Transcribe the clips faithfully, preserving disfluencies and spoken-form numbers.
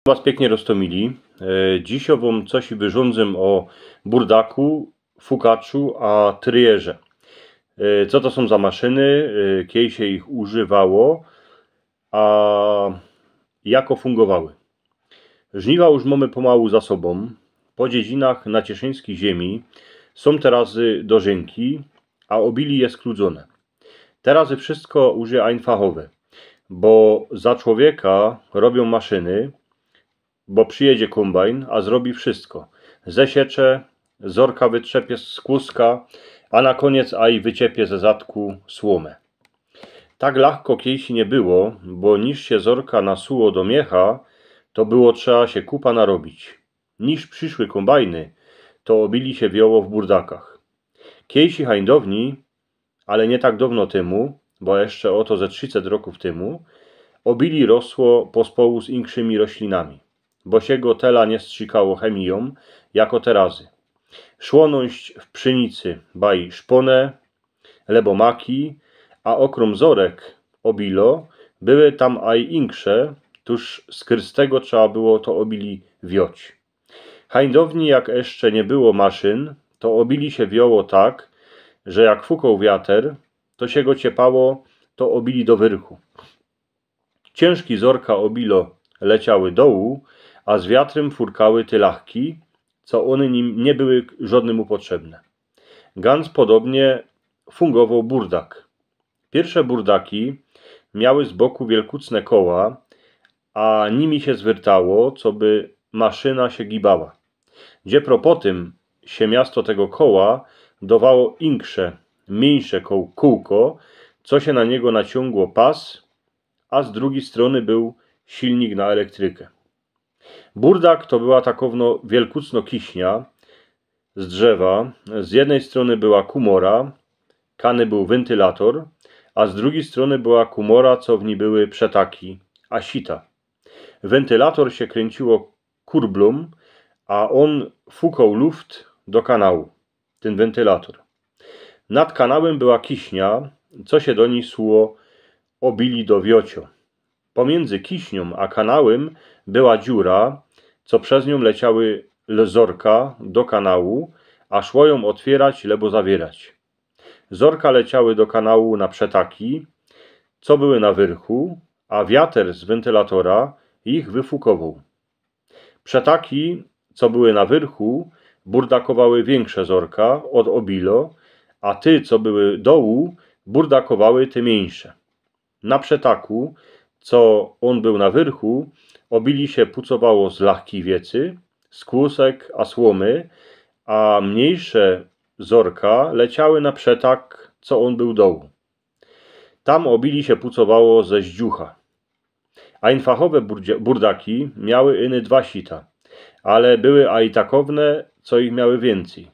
Was piyknie roztomili. E, dzisiŏj wōm coś wyrządzym ô burdaku, fukaczu a tryjerze. E, co to sōm za maszyny, e, kej sie ich używało, a jako fungowały. Żniwa już mōmy pomału za sobōm. Po dziedzinach na cieszyńskij ziemi sōm terazy dożynki, a ôbili je skludzōne. Terazy wszystko już je ajnfachowe, bo za człowieka robiōm maszyny, bo przijedzie kōmbajn, a zrobi wszystko. Zesiecze, zorka wytrzepie z kłuska, a na kōniec aj wyciepie ze zadku słōmã. Tak lachko kejsi niy było, bo niż sie zorka nasuło do miecha, to było trzeba sie kupa narobić. Niż prziszły kōmbajny, to ôbili sie wioło w burdakach. Kejsi hajndowni, ale niy tak downo tymu, bo jeszcze ôto ze trziset rokōw tymu, ôbili rosło pospołu z inkszymi roślinami, bo sie go tela niy strzikało chemijōm jako terazy. Szło nōńść w pszenicy baj szpōnã, lebo maki, a ôkrōm zorek ôbilo były tam aj inksze, tōż skyrz tego trzeba było to ôbili wioć. Hajndowni, jak jeszcze niy było maszyn, to ôbili sie wioło tak, że jak fukoł wiater, to sie go ciepało, to ôbili do wyrchu. Ciynżki zorka ôbilo leciały dołu, a z wiatrym furkały te lachki, co ône nim niy były żodnymu potrzebne. Gans podobnie fungowoł burdak. Piyrwsze burdaki miały z boku wielkucne koła, a nimi sie zwyrtało, coby maszyna sie gibała. Dziepro po tym sie miasto tego koła dowało inksze, miyńsze koł-, kōłko, co sie na niego naciōngło pas, a z drugij strōny bōł silnik na elektrykã. Burdak to była takowno wielkucno kiśnia z drzewa. Z jednyj strōny była kōmora, kany bōł wentylator, a z drugij strōny była kōmora, co w nij były przetaki, a sita. Wentylator sie krynciło kurblōm, a ôn fukoł luft do kanału, tyn wentylator. Nad kanałym była kiśnia, co sie do nij suło ôbili do wiocio. Pomiyndzy kiśniōm a kanałym była dziura, co bez niōm leciały l-, zorka do kanału, a szło jōm ôtwiyrać lebo zawiyrac. Zorka leciały do kanału na przetaki, co były na wyrchu, a wiater z wentylatora ich wyfukowoł. Przetaki, co były na wyrchu, burdakowały wiynkrze zorka ôd ôbilo, a te, co były dołu, burdakowały te miyńsze. Na przetaku, co ôn bōł na wyrchu, ôbili sie pucowało z lachkij wiecy, z kłusek a słōmy, a miyńsze zorka leciały na przetak, co ôn bōł dołu. Tam ôbili sie pucowało ze zdziucha. Ajnfachowe burdzie-, burdaki miały iny dwa sita, ale były aj takowne, co ich miały wiyncyj.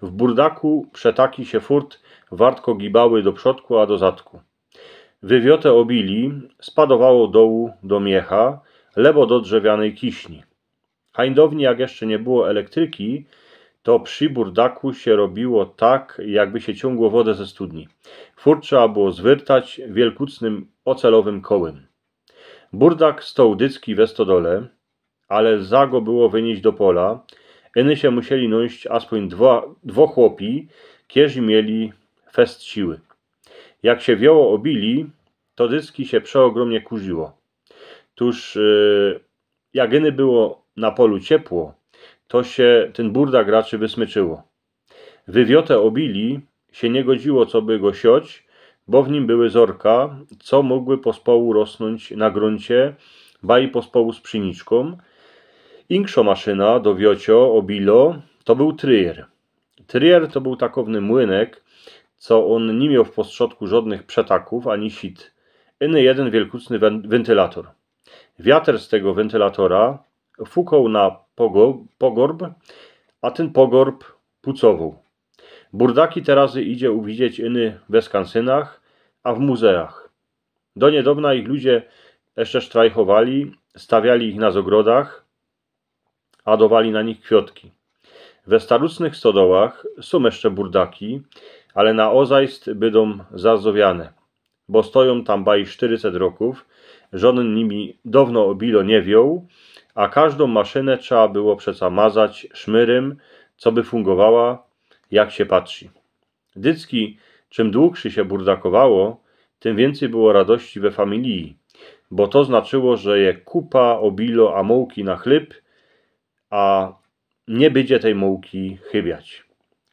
W burdaku przetaki sie furt wartko gibały do przodku a do zadku. Wywiote ôbili spadowało dołu do miecha, lebo do drzewianyj kiśni. Hajndowni, jak jeszcze niy było elektryki, to przi burdaku sie robiło tak, jakby sie ciōngło wodã ze studni. Furt trzeba było zwyrtać wielkucnym ôcelowym kołym. Burdak stoł dycki we stodole, ale za go było wynieś do pola. Iny sie musieli nōńść aspōń dwa, dwo chłopi, kierzy mieli fest siły. Jak sie wioło ôbili, to dycki sie przeôgrōmnie kurziło. Tōż, e, jak iny było na polu ciepło, to sie tyn burdak raczyj wysmyczyło. Wywiote ôbili sie niy godziło, coby go sioć, bo w nim były zorka, co mogły pospołu rosnōńć na grōncie, baj pospołu z pszeniczkōm. Inkszo maszyna do wiocio ôbilo to bōł tryjer. Tryjer to bōł takowny młynek, co ôn niy mioł w postrzodku żodnych przetakōw ani sit. Iny jedyn wielkucny wen-, wentylator. Wiater z tego wentylatora fukoł na pogo-, pogorb, a tyn pogorb pucowoł. Burdaki terazy idzie uwidzieć iny we skansynach, a w muzeach. Do niydowna ich ludzie jeszcze sztrajchowali, stawiali ich na zogrodach, a dowali na nich kwiotki. We starucnych stodołach sōm jeszcze burdaki, ale na ôzajst bydōm zarzowiane, bo stojōm tam baj sztyryset rokōw, żodyn nimi downo ôbilo niy wioł, a kożdõ maszynã trzeba było przeca mazać szmyrym, coby fungowała, jak sie patrzi. Dycki, czym dłuższy sie burdakowało, tym wiyncyj było radości we familiji, bo to znaczyło, że je kupa ôbilo a mołki na chlyb, a niy bydzie tyj mołki chybiać.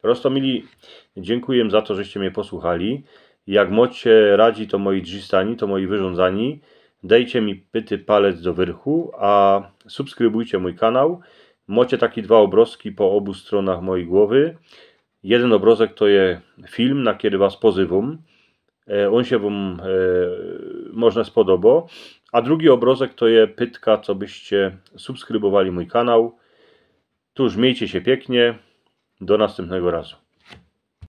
Roztōmili, dziynkuję za to, żeście mie posłuchali. Jak mocie radzi to moje drzistanie, to moje wyrządzanie, dejcie mi pyty palec do wyrchu, a subskrybujcie mōj kanał. Mocie taki dwa ôbrozki po ôbu strōnach mojij głowy. Jedyn ôbrozek to je film, na kery was pozywōm. E, ôn sie wōm, e, może spodobo. A drugi ôbrozek to je pytka, cobyście subskrybowali mōj kanał. Tōż, miejcie sie piyknie. Do nastympnego razu.